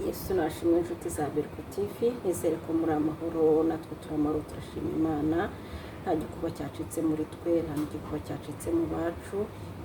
Yesu nashimwe, inshuti za Berwa TV. Nizere ko muri amahoro, natwe turi amahoro, turashima Imana. Nta gikuba cyacitse muri twe, nta n'igikuba cyacitse mu bacu.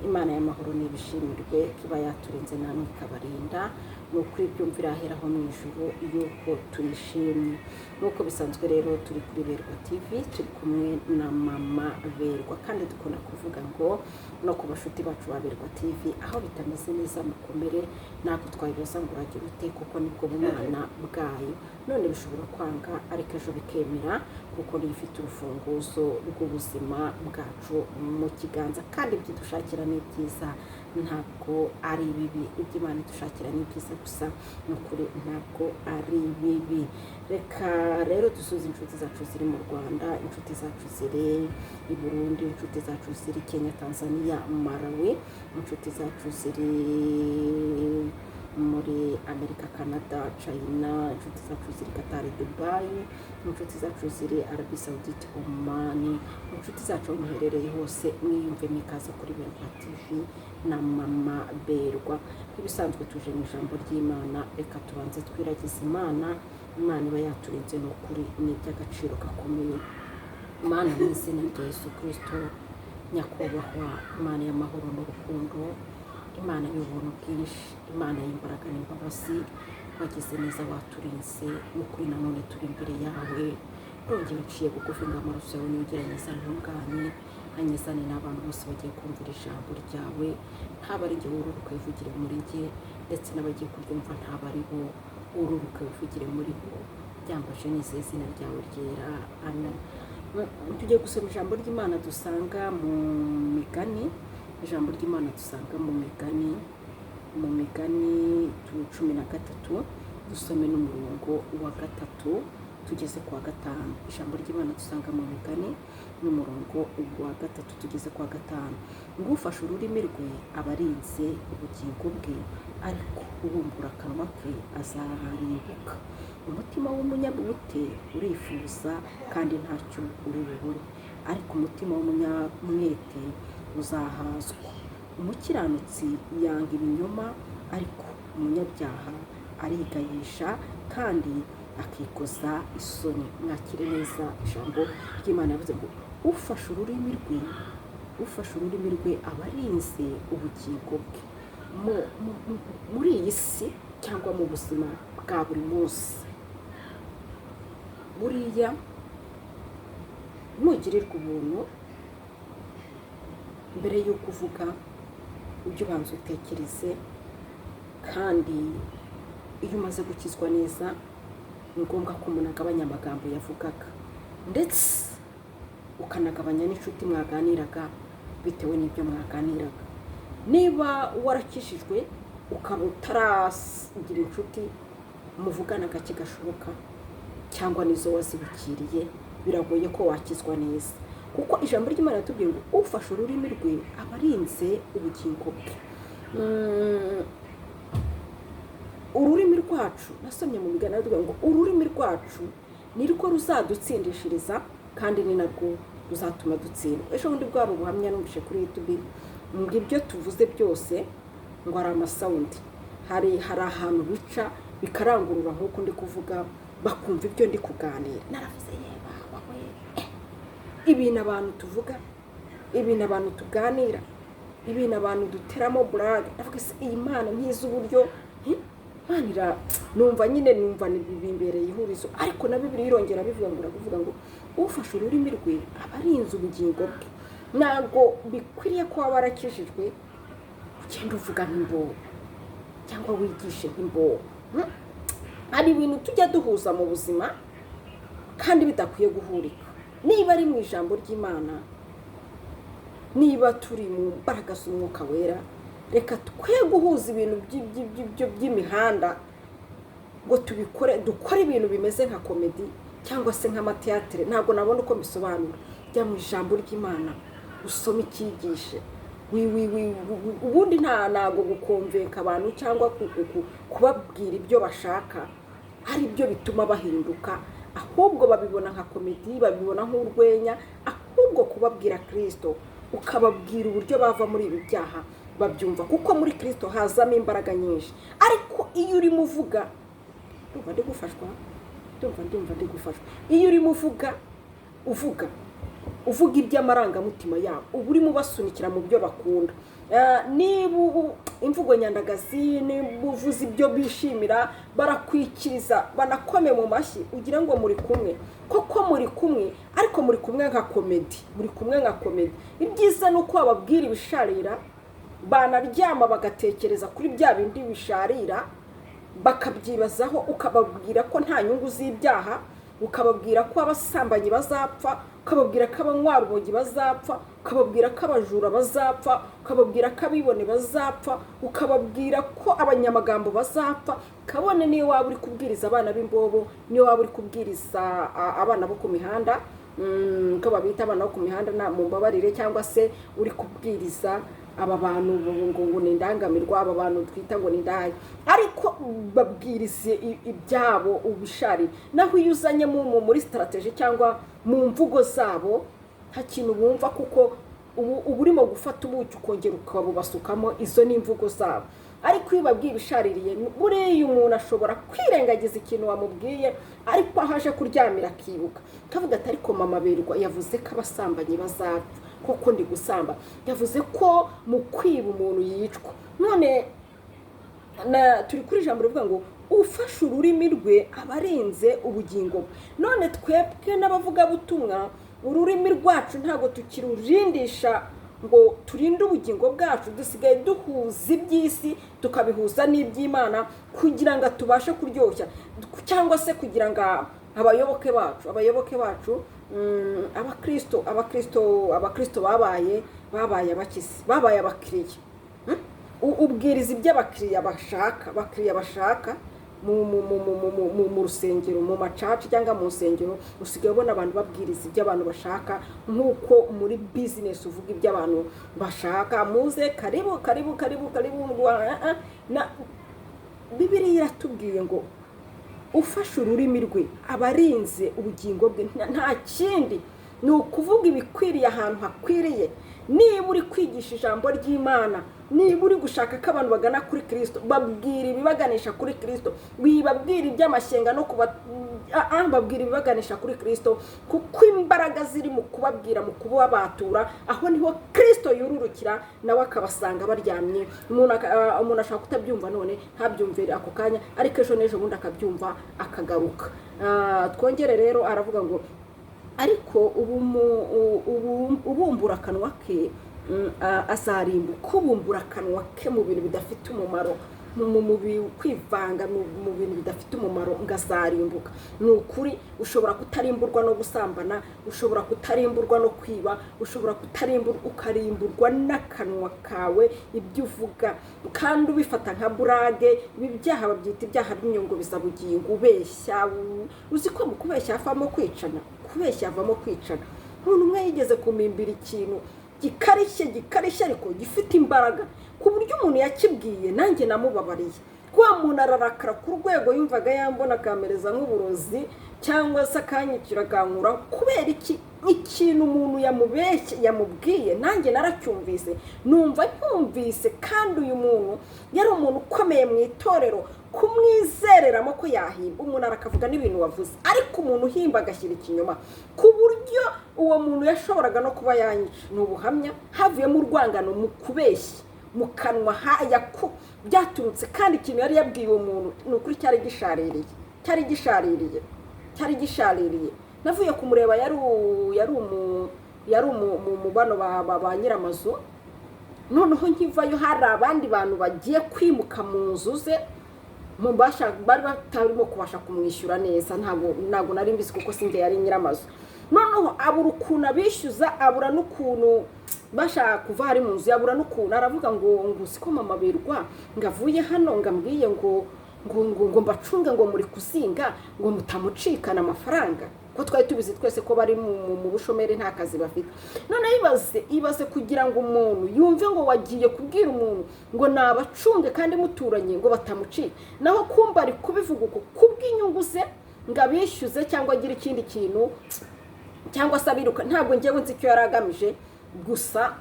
Imana y'amahoro nibishimirwe ko iba yaturinze, namwe ikabarinda. Ni ukuri byumvira aheraho mu ijuru yuko tuyishimye. Nk'uko bisanzwe rero, turi kuri Berwa TV, turi kumwe na Mama Berwa, kandi dukunda kuvuga ngo no ku bashuti bacu ba Berwa TV, aho bitameze neza mukomere. Ntabwo twabibaza ngo uragira ute, kuko nibwo bumana bwayo. None bishobora kwanga, ariko ejo bikemera, kuko niyo ifite urufunguzo rw'ubuzima bwacu mu kiganza. Kandi ibyo idushakira ni byiza, ntabwo ari bibi. Ibyo Imana idushakira ni byiza gusa, ni ukuri, ntabwo ari bibi. Reka rero dusuze inshuti zacu ziri mu Rwanda, inshuti zacu ziri i Burundi, inshuti zacu ziri Kenya, Tanzania, Malawi, inshuti zacu ziri muri Amerika, Canada, China, inshuti zacu ziri Qatar, Dubai, inshuti zacu ziri Arabie Saoudite, Oman, inshuti zacu aho muherereye hose, mwiyumve mwikaze kuri Berwa TV na Mama Berwa. Nk'ibisanzwe, tuje mu ijambo ry'Imana. Reka tubanze twiragize Imana. Imana iba yaturinze, ni ukuri ni iby'agaciro gakomeye. Imana, mu izina rya Yesu Kirisito, nyakubahwa Imana y'amahoro n'urukundo, Imana y'ubuntu bwinshi, Imana y'imbaraga n'imbabazi, wagize neza, waturinze. Ni ukuri nanone turi imbere yawe. Ndongera nciye bugufi ngo amaraso yawe niyongere ntunganye, anyezane n'abantu bose bagiye kumvira ijambo ryawe. Ntaba ari njye, wururuka wivugire muri njye, ndetse n'abagiye kuryumva ntaba ari bo, wururuka wivugire muri bo. Byambaje nizeye izina ryawe ryera, amen. Tugiye gusoma ijambo ry'Imana dusanga mu Migani. Ijambo ry'Imana dusanga mu Migani, mu Migani 13, dusome n'umurongo wa 3 tugeze ku wa 5. Ijambo ry'Imana dusanga mu Migani n'umurongo wa 3 tugeze ku wa 5, ngo: "Ufashe ururimi rwe aba arinze ubugingo bwe, ariko ubumbura akanwa ke azarimbuka. Umutima w'umunyabute urifuza kandi ntacyo uri bubone, ariko umutima w'umunyamwete uzahazwa. Umukiranutsi yanga ibinyoma, ariko umunyabyaha arigayisha kandi akikoza isoni." Mwakire neza ijambo ry'Imana. Yavuze ngo ufashe ururimi rwe, ufashe ururimi rwe aba arinze ubugingo bwe. Muri iyi si cyangwa mu buzima bwa buri munsi, buriya nugirirwa ubuntu, mbere y'uko uvuga ujye ubanza utekereze. Kandi iyo umaze gukizwa neza, ni ngombwa ko umuntu agabanya amagambo yavugaga, ndetse ukanagabanya n'inshuti mwaganiraga bitewe n'ibyo mwaganiraga. Niba warakishijwe ukaba utaragira inshuti muvugana gake gashoboka, cyangwa n'izo wazibukiriye, biragoye ko wakizwa neza, kuko ijambo ry'Imana ritubwiye ngo ufashe ururimi rwe aba arinze ubugingo bwe. Ururimi rwacu, nasomye mu Migani aravuga ngo ururimi rwacu ni rwo ruzadutsindishiriza kandi ni narwo ruzatuma dutsindwa. Ejo bundi bwari ubuhamya numvise kuri YouTube, ngo ibyo tuvuze byose ngo hari amasound, hari ahantu bica bikarangurura, nk'uko ndi kuvuga bakumva ibyo ndi kuganira. Naravuze: "Yeba we, ibintu abantu tuvuga, ibintu abantu tuganira, ibintu abantu duteramo burage." Ndavuga: "Se iyi Mana ntizi uburyo Imana ira?" Numva nyine, numva bimbereye ihurizo. Ariko na Bibiliya irongera bivuga ngo, uravuga ngo ufashe ururimi rwe aba arinze ubugingo bwe. Ntabwo bikwiriye ko waba warakijijwe ugenda uvuga nk'imbobo cyangwa wigishe nk'imbobo. Hari ibintu tujya duhuza mu buzima kandi bidakwiye guhurika. Niba ari mu ijambo ry'Imana, niba turi mu mbaraga z'Umwuka Wera, reka twe guhuza ibintu by'imihanda ngo tubikore, dukore ibintu bimeze nka comedy cyangwa se nk'amateatire. Ntabwo nabona uko mbisobanura. Jya mu ijambo ry'Imana, usome icyigishe. Ubundi ntabwo guconvinca abantu cyangwa kubabwira ibyo bashaka ari byo bituma bahinduka, ahubwo babibona nka comedy, babibona nk'urwenya. Ahubwo kubabwira Kirisito, ukababwira uburyo bava muri ibi byaha, babyumva, kuko muri Kirisito hazamo imbaraga nyinshi. Ariko iyo urimo uvuga Ndumva ndi gufashwa, ndumva ndi gufashwa. Iyo urimo uvuga iby'amarangamutima yabo, uba urimo ubasunikira mu byo bakunda. Niba imvugo nyandagazi, niba uvuze ibyo bishimira, barakwikiriza, banakome mu mashyi, ugira ngo muri kumwe. Koko muri kumwe, ariko muri kumwe nka comedy, muri kumwe nka comedy. Ibyiza ni uko wababwira ibisharira, banaryama bagatekereza kuri bya bindi bisharira, bakabyibazaho. Ukababwira ko nta nyungu z'ibyaha, ukababwira ko abasambanyi bazapfa, ukababwira ko abanywa urumogi bazapfa, ukababwira ko abajura bazapfa, ukababwira ko abibone bazapfa, ukababwira ko abanyamagambo bazapfa. Kabone niyo waba uri kubwiriza abana b'imbobo, niyo waba uri kubwiriza abana bo ku mihanda, ko babita abana bo ku mihanda, na mumbabarire, cyangwa se uri kubwiriza aba bantu ngo ni indangamirwa, aba bantu twita ngo ni indaya, ariko babwirize ibyabo ubisharira. Naho iyo uzanye muri strategy cyangwa mu mvugo zabo, nta kintu bumva, kuko ubu urimo gufata ubuki ukongera ukabubasukamo. Izo ni imvugo zabo. Ariko iyo ubabwiye ibishaririye, buriya umuntu ashobora kwirengagiza ikintu wamubwiye, ariko aho aje kuryamira akibuka, akavuga ati: "Ariko mama Berwa yavuze ko abasambanyi bazapfa, koko ndi gusamba. Yavuze ko mu kwiba umuntu yicwa." None na turi kuri ijambo rivuga ngo ufashe ururimi rwe aba arinze ubugingo bwe. None twebwe n'abavugabutumwa, ururimi rwacu ntabwo tukirurindisha ngo turinde ubugingo bwacu. Dusigaye duhuza iby'isi, tukabihuza n'iby'Imana, kugira ngo tubashe kuryoshya, cyangwa se kugira ngo abayoboke bacu, abakristo babaye abakizi, babaye abakiriya. Ubwiriza ibyo abakiriya bashaka mu rusengero, mu ma church cyangwa mu nsengero. Usigaye ubona abantu babwiriza ibyo abantu bashaka, nk'uko muri business uvuga ibyo abantu bashaka: "Muze, karibu, karibu, karibu, karibu." Na Bibiliya iratubwiye ngo ufashe ururimi rwe aba arinze ubugingo bwe. Nta kindi, ni ukuvuga ibikwiriye ahantu hakwiriye. Niba uri kwigisha ijambo ry'Imana, niba uri gushaka ko abantu bagana kuri Kirisito, babwira ibibaganisha kuri Kirisito. Wibabwira iby'amashyenga no kuba babwira ibibaganisha kuri Kirisito, kuko imbaraga ziri mu kubabwira, mu kubabatura. Aho niho Kirisito yururukira, nawe akabasanga baryamye. Umuntu ashobora kutabyumva none, ntabyumvire ako kanya, ariko ejo n'ejo bundi akabyumva, akagaruka. Twongere rero, aravuga ngo ariko ubumbura akanwa ke azarimbuka. Ubumbura akanwa ke mu bintu bidafite umumaro, kwivanga mu bintu bidafite umumaro, ngo azarimbuka. Ni ukuri, ushobora kutarimburwa no gusambana, ushobora kutarimburwa no kwiba, ushobora kutarimburwa, ukarimburwa n'akanwa kawe, ibyo uvuga kandi ubifata nka blague. Ibi byaha babyita ibyaha by'inyungubizabugingo. Ubeshya, uzi ko mu kubeshya havamo kwicana? Kubeshya havamo kwicana. Umuntu umwe yigeze kumimbira ikintu gikarishye, gikarishye, ariko gifite imbaraga, ku buryo umuntu yakibwiye nanjye namubabariye. Wa muntu ararakara ku rwego yumvaga yambona akamereza nk'uburozi, cyangwa se akanyicira, akankuraho. Kubera iki? Ikintu umuntu yamubeshye, yamubwiye, nanjye naracyumvise, numva ncyumvise. Kandi uyu muntu yari umuntu ukomeye mu itorero, kumwizereramo ko yahimba. Umuntu arakavuga n'ibintu wavuze, ariko umuntu uhimba agashyira ikinyoma ku buryo uwo muntu yashoboraga no kuba yanyica, ni ubuhamya. Havuyemo urwangano mu kubeshya, mu kanwa yaku byaturutse. Kandi ikintu yari yabwiye uwo muntu, ni ukuri cyari gishaririye, cyari gishaririye, cyari gishaririye. Navuye kumureba, yari mu bano ba nyiramazu. Noneho nkivayo, hari abandi bantu bagiye kwimuka mu nzu ze, bari batarimo kubasha kumwishyura neza. Ntabwo nari mbizi, kuko sinjye yari nyiramazu. Noneho abura ukuntu abishyuza, abura n'ukuntu bashaka kuva hari mu nzu, yabura n'ukuntu aravuga ngo siko mama Berwa ngo avuye hano, ngo ambwiye ngo mbacunge, ngo muri kuzinga, ngo mutamucikana amafaranga, ko twari tubizi twese ko bari mu bushomeri, nta kazi bafite. None ibaze kugira ngo umuntu yumve ngo wagiye kubwira umuntu ngo nabacunge kandi muturanye, ngo batamucika. Naho kumba ari kubivuga uko kubw'inyungu ze, ngo abishyuze cyangwa agire ikindi kintu, cyangwa se abiruka. Ntabwo ngewe nzi icyo yari agamije. Gusa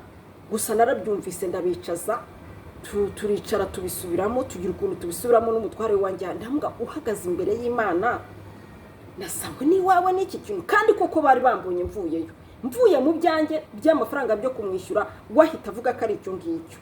narabyumvise, ndabicaza. Turicara tubisubiramo, tugira ukuntu tubisubiramo n'umutware wanjye. Ndamuga uhagaze imbere y'Imana, nasangwe n'iwawe n'iki kintu. Kandi koko bari bambonye mvuyeyo, mvuye mu byanjye by'amafaranga byo kumwishyura, wahita avuga ko ari icyo ngicyo.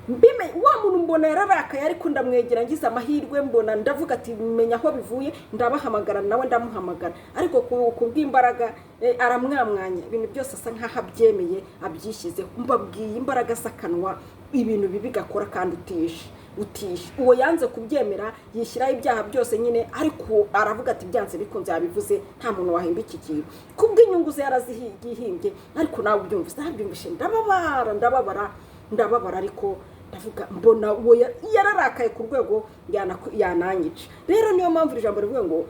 Mbime wa muntu mbona yararakaye, ariko ndamwegera, ngize amahirwe mbona, ndavuga ati: "Menya aho bivuye." Ndabahamagara, nawe ndamuhamagara, ariko ku bw'imbaraga aramwamwanya ibintu byose, asa nkaho abyemeye, abyishyizeho. Mbabwiye imbaraga z'akanwa, ibintu bibi gakora kandi utishe utishe. Uwo yanze kubyemera, yishyiraho ibyaha byose nyine, ariko aravuga ati: "Byanze bikunze yabivuze, nta muntu wahimba iki kintu." Kubw'inyungu ze yarazihimbye. Ariko nawe ubyumvise, nabyumvise ndababara, ndababara, ndababara, ariko ndavuga mbona uwo yararakaye ku rwego yananyica. Rero niyo mpamvu iri jambo rivuga ngo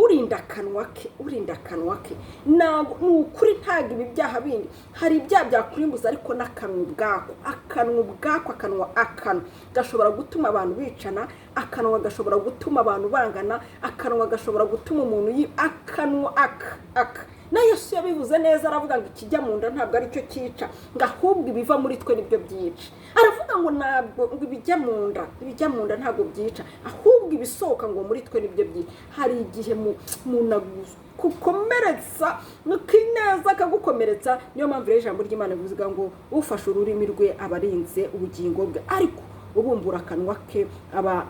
urinda akanwa ke, urinda akanwa ke, ntabwo ni ukuri, ntabwo ibi byaha bindi, hari ibyaha byakurimbuza, ariko n'akanwa ubwako, akanwa ubwako, akanwa, akanwa gashobora gutuma abantu bicana, akanwa gashobora gutuma abantu bangana, akanwa gashobora gutuma umuntu akanwa aka aka. Na Yesu yabivuze neza, aravuga ngo ikijya mu nda ntabwo aricyo cyica, ngo ahubwo ibiva muri twe nibyo byica. Aravuga ngo ntabwo ngo ibijya mu nda, ibijya mu nda ntabwo byica, ahubwo ibisohoka ngo muri twe nibyo byica. Hari igihe umuntu agukomeretsa neza, akagukomeretsa. Niyo mpamvu rero ijambo ry'Imana rivuga ngo ufashe ururimi rwe aba arinze ubugingo bwe, ariko ubumbura akanwa ke aba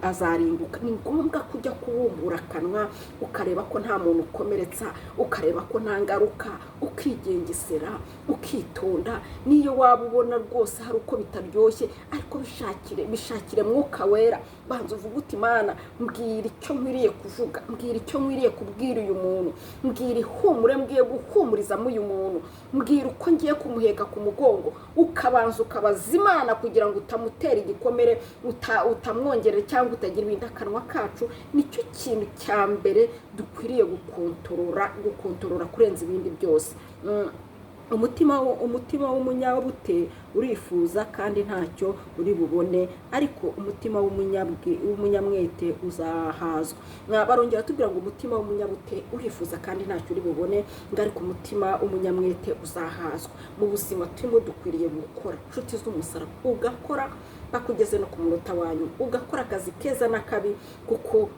azarimbuka. Ni ngombwa kujya kubumbura akanwa, ukareba ko nta muntu ukomeretsa, ukareba ko nta ngaruka, ukigengesera, ukitonda. Niyo waba ubona rwose hari uko bitaryoshye, ariko bishakire, bishakire Mwuka Wera. Banza uvuge uti: "Imana, mbwira icyo nkwiriye kuvuga, mbwira icyo nkwiriye kubwira uyu muntu, mbwira ihumure mbwiye guhumurizamo uyu muntu, mbwira uko ngiye kumuheka ku mugongo." Ukabanza ukabaza Imana kugira ngo utamutera igikomere, utamwongerera cyangwa utagira ibindi. Akanwa kacu nicyo kintu cya mbere dukwiriye gukontorora, gukontorora kurenza ibindi byose. Umutima w'umunyabute urifuza kandi ntacyo uri bubone, ariko umutima w'umunyamwete uzahazwa. Barongera tubwira ngo umutima w'umunyabute urifuza kandi ntacyo uri bubone, ngo ariko umutima w'umunyamwete uzahazwa. Mu buzima turimo dukwiriye gukora, inshuti z'umusaraba, ugakora bakugeze no ku munota wanyu, ugakora akazi keza n'akabi, kuko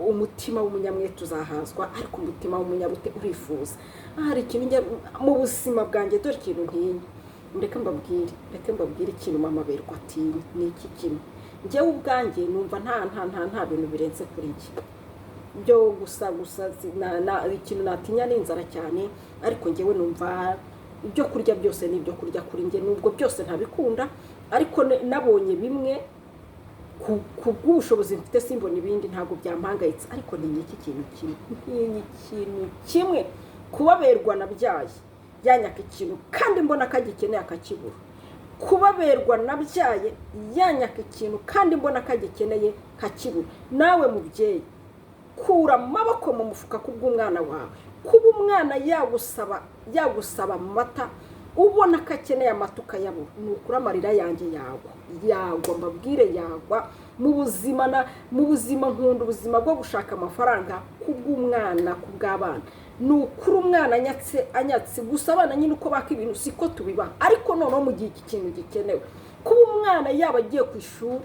umutima w'umunyamwete uzahazwa, ariko umutima w'umunyabute urifuza. Hari ikintu njya mu buzima bwanjye, dore ikintu ntinya. Ndeke mbabwire, ndeke mbabwire ikintu mama Berwa atinya ni iki kimwe. Njyewe ubwanjye numva nta bintu birenze kuri njye byo gusa gusa ikintu natinya ni inzara cyane, ariko njyewe numva ibyo kurya byose ni ibyo kurya kuri njye, nubwo byose ntabikunda, ariko nabonye bimwe ku bw'ubushobozi mfite simbona ibindi, ntabwo byampangayitse. Ariko ntinya iki kintu kimwe, ntinya ikintu kimwe: kubaberwa nabyaye yanyaka ikintu kandi mbona ko agikeneye akakibura. Kubaberwa nabyaye yanyaka ikintu kandi mbona ko agikeneye kakibura. Nawe mubyeyi, kura amaboko mu mufuka kubw'umwana wawe. Kuba umwana yagusaba amata, ubona ko akeneye amata ukayabura, ni ukuri amarira yanjye yagwa, yagwa, mbabwire, yagwa. Mu buzima na mu buzima nkunda ubuzima bwo gushaka amafaranga kubw'umwana, kubw'abana. Ni ukuri umwana anyatse, anyatse gusa, abana nyine uko baka ibintu siko tubibaha, ariko noneho mu gihe iki kintu gikenewe, kuba umwana yaba agiye ku ishuri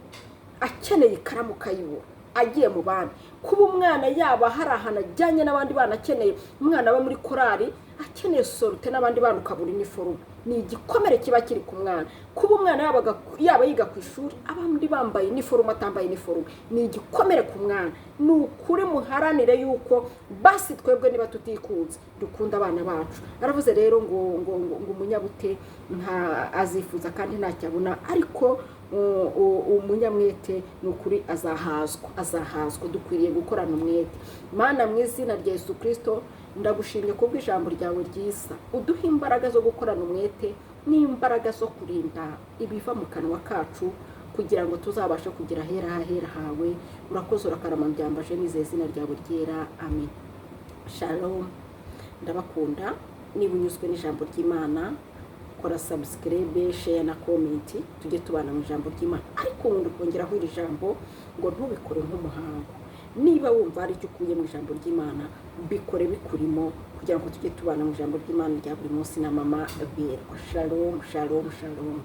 akeneye ikaramu ukayibura, agiye mu bandi, kuba umwana yaba hari ahantu ajyanye n'abandi bana akeneye, umwana aba muri korari akeneye sorute n'abandi bana ukabura iniforume, ni igikomere kiba kiri ku mwana. Kuba umwana yaba yiga ku ishuri abandi bambaye iniforume atambaye iniforume, ni igikomere ku mwana. Ni ukuri muharanire yuko basi twebwe niba tutikunze dukunda abana bacu. Aravuze rero ngo umunyabute nta azifuza kandi ntacyo abona, ariko umunyamwete ni ukuri azahazwa, azahazwa. Dukwiriye gukorana umwete. Mana, mu izina rya Yesu Kirisito, ndagushimye kubw'ijambo ryawe ryiza. Uduhe imbaraga zo gukorana umwete n'imbaraga zo kurinda ibiva mu kanwa kacu, kugira ngo tuzabashe kugira ahera hahera hawe. Urakoze, urakarama. Mbyambaje nizeye izina ryawe ryera, amen. Shalom, ndabakunda. Niba unyuzwe n'ijambo ry'Imana, kora subscribe, share na comment, tujye tubana mu ijambo ry'Imana. Ariko wundi ukongeraho iri jambo ngo ntubikore nk'umuhango. Niba wumva hari icyo ukuye mu ijambo ry'Imana, bikore bikurimo, kugira ngo tujye tubana mu ijambo ry'Imana rya buri munsi na mama Berwa. Shalom, shalom, shalom.